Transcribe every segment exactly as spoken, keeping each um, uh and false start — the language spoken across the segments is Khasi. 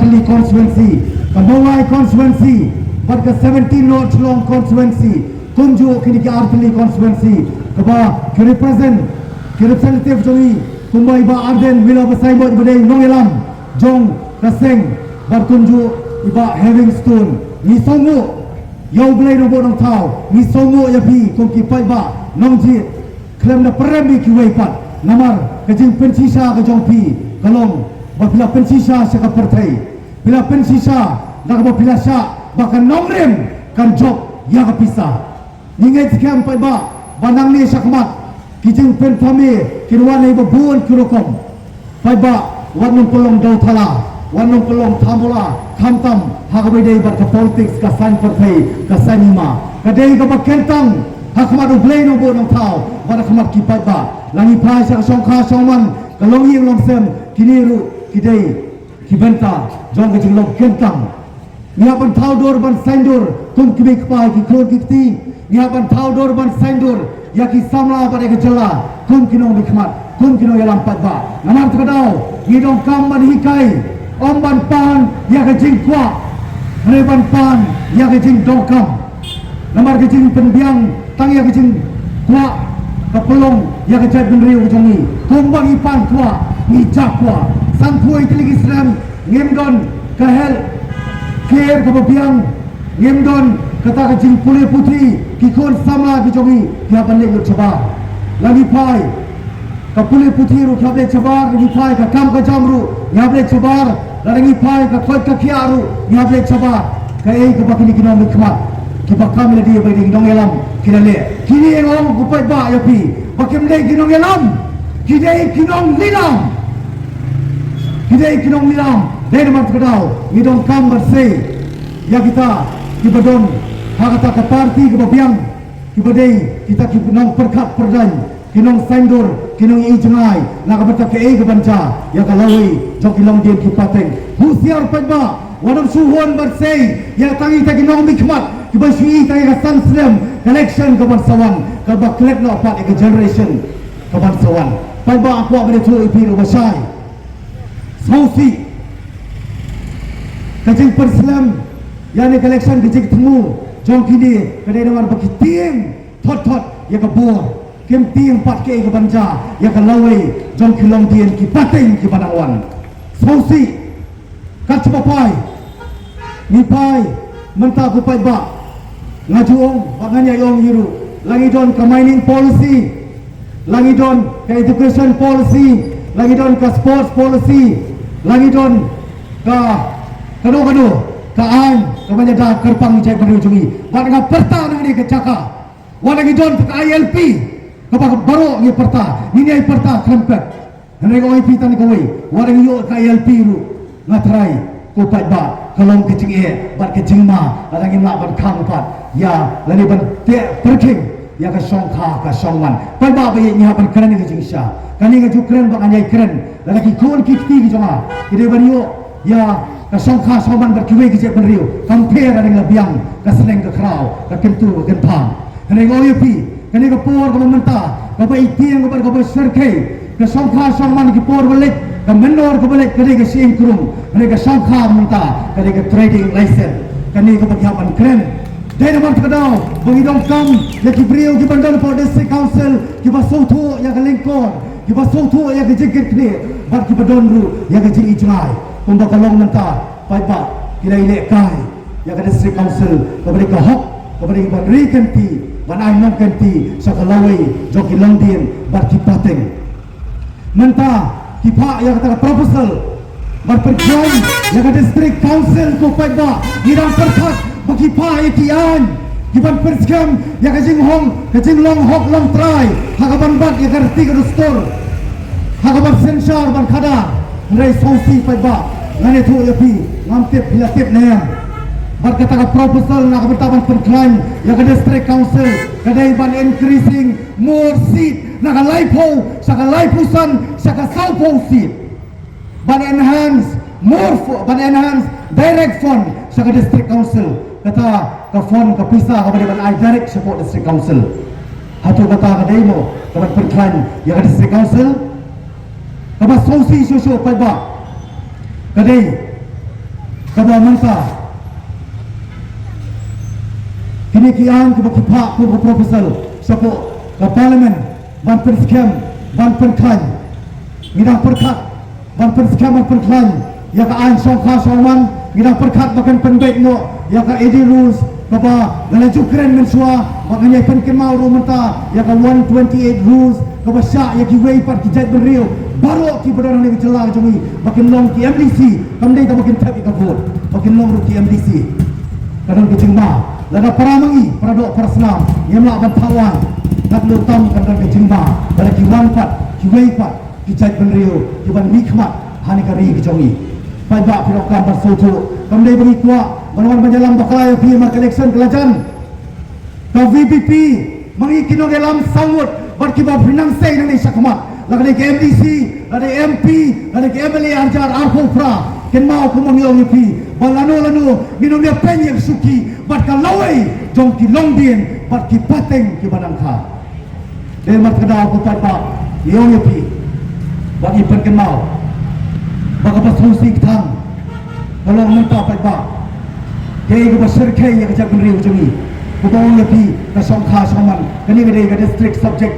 Artylli constituency, ka Mawlai constituency, bad ka seventeen North Shillong constituency, kumjuh kine ki artylli constituency, kaba ki represent, ki representative jong i, kumba i Bah Ardent Miller Basaiawmoit ba dei nongïalam jong ka seng, bad kumjuh i Bah Heavingstone. Ngi sngewnguh ïa U Blei Nongbuh Nongthaw, ngi sngewnguh ïa phi kum ki paidbah nongjied, khlem da pyrem ïa kiwei pat, namar ka jingpynshisha ka jong phi ka long ba phi la pynshisha sha ka pyrthei. Phi la pynshisha da kaba phi la shah ba ka nongrim kan jop ïa ka pisa. Ngi ngeit skhem paidbah ba nangne shakhmat ki jingpynthame kin wan ha kaba bun ki rukom. Paidbah, wat nang pynlong dewthala, wat nang pynlong thamula, khamtam ha kaba ïadei bad ka politics, ka saiñ pyrthei, ka saiñ hima. Ka dei kaba kyntang ha khmat U Blei Nongbuh Nongthaw bad ha khmat ki paidbah. La ngi phai sha ka shongkha shongman, ka longïing longsem, kine ruh ki dei ki bynta jong ka jinglong kyntang. Ngi hap ban thaw dur ban saiñdur kum ki mei kpa ki khun ki kti. Ngi hap ban thaw dur ban saiñdur ïa ki samla bad ïa ka jylla kum ki nongmihkhmat, kum ki nongïalam paidbah. Namar kata ka daw ngi donkam ban hikai, ym ban pan ïa ka jingkwah, hynrei ban pan ïa ka jingdonkam. Namar ka jingpynbiang tang ïa ka jingkwah ka pynlong ïa ka jaitbynriew ka jong ngi. Kumba ngi pan kwah, ngi jah kwah. Sanphew tylli ki snem ngim don ka health care kaba biang, ngim don kata ka jingpule puthi, ki khun samla ki jong ngi ki hap ban leit lut shabar. La ngi phai ka pule puthi ruh ki hap leit shabar, la ngi phai ka kam ka jam ruh ngi hap leit shabar, la ngi phai ka koit ka khiah ruh ngi hap leit shabar. Kaei kaba kine ki nongmihkhmat kiba kam ïa lade ba dei ki nongïalam ki la leh? Kine ïa nga ong ko paidbah ïa phi ba kim dei ki nongïalam, ki dei ki nonglilam. Ki dei ki nonglilam. Dei namar kata ka daw ngi donkam ban sei ïa kita kiba don ha kata ka party kaba biang, kiba dei kita ki nongpyrkhat pyrdaiñ, ki nongsaiñdur, ki nongïaid jngai na ka bynta kaei kaban jia ïa ka lawei jong ki longdien ki pateng. Husiar paidbah, wat nym shu hun ban sei ïa tang ïa kita ki nongmihkhmat kiba shu ïaid tang ïa ka san snem ka election kaban sa wan, kaba klet noh pat ïa ka generation kaban sa wan. Paidbah, nga kwah ban ïathuh ïa phi ruh ba shai, sngewsih, ka jingpynslem ïa kane ka election, ka jingthmu jong kine ka dei namar ba ki tieng thot thot ïa ka bor, kim tieng pat kaei kaban jia ïa ka lawei jong ki longdien ki pateng kiba nang wan. Sngewsih. Kat shaba phai, ngi phai mynta ko paidbah, nga ju ong bad ngan ïai ong hi ruh, la ngi don ka mining policy, la ngi don ka education policy, la ngi don ka sports policy, la ngi don ka kano kano ka aiñ kaban ïada kyrpang ïa ka jaitbynriew jong ngi. Bad nga pyrta na kane ka jaka, wat la ngi don ka I L P, kaba baroh ngi pyrta, ngin ïai pyrta khlem pep. Hynrei nga ong ïa phi tang kawei, wat la ngi ïoh ka I L P ruh, nga tharai ko paidbah, ka long ka jingeh bad ka jingma lada ngim lah ban khang pat ïa lane ban teh pyrkhing ïa ka shongkha ka shongman. Paidbah ba ïeit, ngi hap ban kren ïa ka jingshisha. Kane nga ju kren bad ngan ïai kren, lada ki khun ki kti ki jong nga ki dei ban ïoh ïa ka shongkha shongman bad kiwei ki jaitbynriew, kam pher lada ngi la biang ka sneng ka khraw, ka kyntu ka kynpham. Hynrei nga ong ïa phi, kane ka por kaba mynta, kaba itiang, kaba, kaba shyrkhei, ka shongkha shongman ki por ba leit, ka mynnor kaba leit ka dei ka shyieng krung, hynrei ka shongkha mynta ka dei ka trading license. Kane kaba ngi hap ban kren. Dei namar kata ka daw ba ngi donkam ïa ki briew kiban don hapoh District Council kiba sngewthuh ïa ka lyngkor, kiba sngewthuh ïa ka jingkitkhlieh bad kiba don ruh ïa ka jingïeit jngai. Kumba ka long mynta, paidbah, ki la ïalehkai ïa ka District Council kaba dei ka hok, kaba dei ban ri kynti, ban ai nongkynti sha ka lawei jong ki longdien bad ki pateng. Mynta ki phah ïa kata ka proposal ban pynkhlaiñ ïa ka District Council, ko paidbah. Ngi dang pyrkhat ba ki phah ïa ki aiñ kiban pynskhem ïa ka jinghong, ka jinglong hok long trai ha kaban bat ïa ka riti ka dustur, ha kaban synshar ban khadar. Hynrei sngewsih paidbah, ngan ïathuh ïa phi, ngam tip phi la tip ne em. Bad kata ka proposal na ka bynta ban pynkhlaiñ ïa ka District Council ka dei ban increasing more seat na ka laiphew sha ka laiphew san sha ka sawphew seat. Ban enhance more fo-, ban enhance direct fund sha ka District Council. Kata ka fund, ka pisa kaba dei ban ai direct shapoh District Council. Hato kata ka dei mo kaban pynkhlaiñ ïa ka District Council? Kaba sngewsih shuh shuh paidbah ka dei Kaba mynta kine ki aiñ kiba ki phah kum ka proposal shapoh ka Parliament ban pynskhem, ban pynkhlaiñ. Ngi dang pyrkhat ban pynskhem ban pynkhlaiñ ïa ka aiñ shongkha shongman, ngi dang pyrkhat ba kan pynbeit noh ïa ka A D rules kaba nga la ju kren mynshuwa, ba ngan ïai pynkynmaw ruh mynta ïa ka one twenty-eight rules kaba shah ïa kiwei pat ki jaitbynriew baroh kiba don ha kane ka jylla ka jong ngi ba kin long ki M D C, kam dei tang ba kin thep ïa ka vote, ba kin long ruh ki M D C. Ka don ka jingma, lada para ma ngi, para doh para snam, ngim lah ban thawai, katno tam kan don ka jingma lada ki wan pat, kiwei pat ki jaitbynriew kiban mihkhmat ha kane ka ri ka jong ngi. Paidbah, phi donkam ban sngewthuh, kam dei ba ngi kwah ban wan ban ïalam bakla ïa phi namar ka election ka la jan. Ka V P P, ma ngi ki nongïalam saw ngut bad kiba pynang sei nangne shakhmat, la ka dei ka M D C, la dei M P, la dei ka M L A arhajar arphew phra, kynmaw kumba ngi ong ïa phi ba lano lano ngin ym ïa peit ïa ka shuki bad ka lawei jong ki longdien bad ki pateng kiba nang kha. Dei namar kata ka daw ko paidbah, ngi ong ïa phi ba ngi pynkynmaw ba kaba sngewsih tang ka long mynta paidbah, kaei kaba shyrkhei ïa ka jaitbynriew jong ngi. Kumba ong ïa phi, ka shongkha shongman, kane ka dei ka district subject,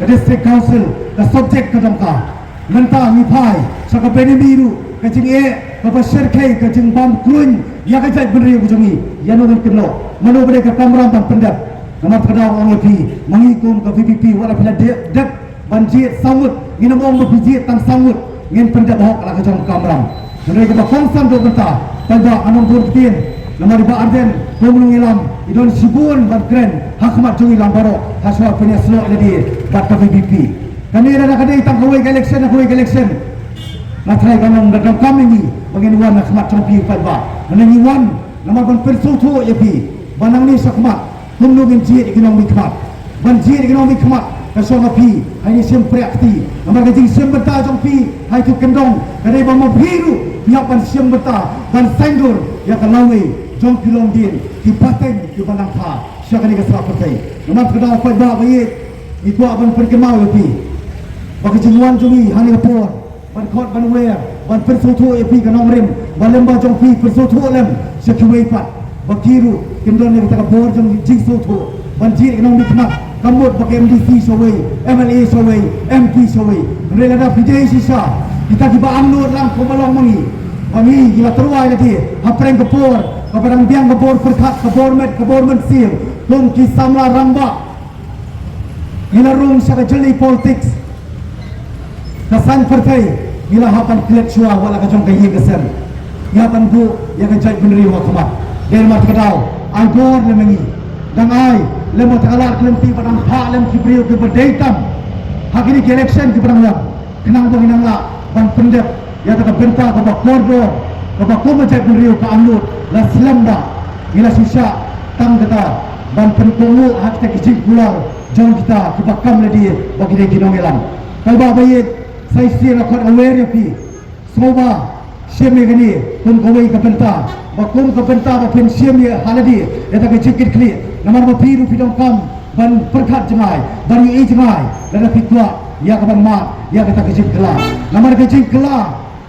ka district council, ka subject ka jong ka. Mynta ngi phai sha ka benami ruh, ka jingeh kaba shyrkhei, ka jingbam kruiñ ïa ka jaitbynriew ka jong ngi. Ïano ngin kynnoh, mano ba dei ka kamram ban pyndep? Namar kata ka daw ong ïa phi, ma ngi kum ka V P P, wat la phi la dep, dep ban jied saw ngut, ngin ym ong ba phi jied tang saw ngut, ngin pyndep hok la ka jong ka kamram. Hynrei kaba kongsan ruh mynta, paidbah, ngan ym bun ktien, namar i Bah Ardent kum u nongïalam i don shibun ban kren ha khmat jong ngi lang baroh, ha shuwa pynïasnoh ïa lade bad ka V P P. Kane lada ka dei tang kawei ka election na kawei ka election, nga tharai kan ym da donkam ïa ngi ba ngin wan ha khmat jong phi paidbah. Hynrei ngi wan namar ban pynsngewthuh ïa phi ba nangne shakhmat kumno ngin jied ïa ki nongmihkhmat. Ban jied ïa ki nongmihkhmat ka shong ha phi, ha ine i shympriah kti. Namar ka jingshim bynta jong phi ha itu kyndong ka dei ba ma phi ruh phi hap ban shim bynta ban saiñdur ïa ka lawei jong ki longdien, ki pateng kiba nang kha sha kane ka sla pyrthei. Namar kata ka daw paidbah ba ïeit, ngi kwah ban pynkynmaw ïa phi ba ka jingwan jong ngi ha kane ka por ban khot ban wer, ban pynsngewthuh ïa phi ka nongrim ba lem ba jong phi pynsngewthuh lem sha kiwei pat ba ki ruh kin don ïa kata ka bor jong jingsngewthuh ban jied ïa ki nongmihkhmat. Ka mut ba ka M D C shawei, M L A shawei, M P shawei. Hynrei lada phi dei shisha kita kiba angnud lang kumba long ma ngi, ba ngi ngi la tyrwa ïa lade hapdeng ka por kaba dang biang, ka bor pyrkhat, ka bor met, ka bor mynsiem, kum ki samla rangbah. Ngi la rung sha ka jylli politics. Ka saiñ pyrthei ngi la hap ban klet shuwa wat la ka jong ka ïing ka sem. Ngi hap ban buh ïa ka jaitbynriew ha khmat. Dei namar kata ka daw, ai bor lem ïa ngi. Dang ai lem bad ka lad ka lynti ba dang phah lem ki briew kiba dei tam ha kine ki election kiba dang wan. Khnang ba ngin nang lah ban pyndep ïa kata ka bynta kaba kordor, kaba kum ka jaitbynriew ka angnud la slem bha. Ngi la shu shah tang kata ban pynkohnguh ha kita ki jingkular jong kita kiba kam lade ba ki dei ki nongïalam. Paidbah ba ïeit, sa shisien nga khot nga wer ïa phi, sngewbha shim ïa kane kum kawei ka bynta, ba kum ka bynta ba phin shim ïa ha lade ïa kata ka jingkitkhlieh. Namar ba phi ruh phi donkam ban pyrkhat jngai, ban ïohi jngai lada phi kwah ïa ka ban mad ïa kata ka jingkylla. Namar ka jingkylla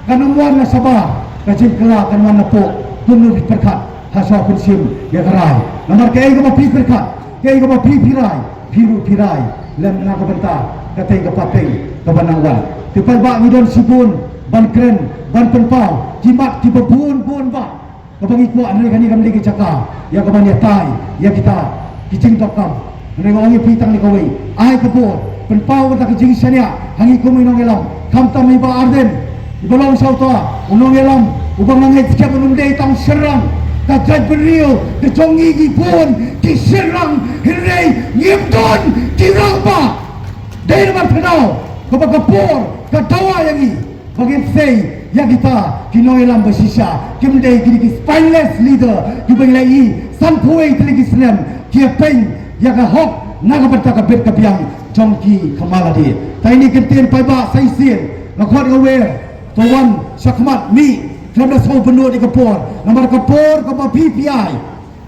kan ym wan na shabar, ka jingkylla kan wan napoh kumno phi pyrkhat ha shuwa phin shim ïa ka rai. Namar kaei kaba phi pyrkhat, kaei kaba phi phi rai, phi ruh phi rai lem na ka bynta katei ka pateng kaba nang wan. Te paidbah, ngi don shibun ban kren, ban pynpaw, ki mat kiba bun bun bha. Kaba ngi kwah, hynrei kane kam dei ka jaka ïa kaban ïatai ïa kita ki jingdonkam. Hynrei nga ong ïa phi tang ne kawei, ai ka bor, pynpaw kata ka jingshaniah ha ngi kum ki nongïalam. Khamtam i Bah Ardent iba long sha uta u nongïalam uba nga ngeit skhem un ym dei tang shynrang. Ka jaitbynriew ka jong ngi ki bun ki shynrang, hynrei ngim don ki rangbah. Dei namar kata ka daw kaba ka por ka dawa ïa ngi ba ngin sei ïa kita ki nongïalam ba shisha, kim dei kine ki spineless leader kiba ngi la ïohi sanphew wei tylli ki snem ki ïapeiñ ïa ka hok na ka bynta ka bit ka biang jong ki khamar lade. Te ine i kyntien paidbah, sa shisien nga khot nga wer, to wan sha khmat, mih, khlem da sngewbynnud ïa ka por, namar ka por kaba phi phi ai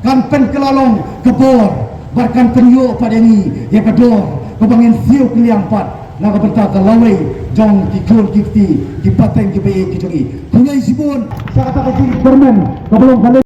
kan pynkylla long ka bor bad kan pynïoh pat ïa ngi ïa ka dor kaba ngin siew kylliang pat Na ka bynta ka lawei jong ki khun ki kti, ki pateng ki paieit ki jong ngi. Khublei shibun. Sa kata ka jingkyrmen kaba long ka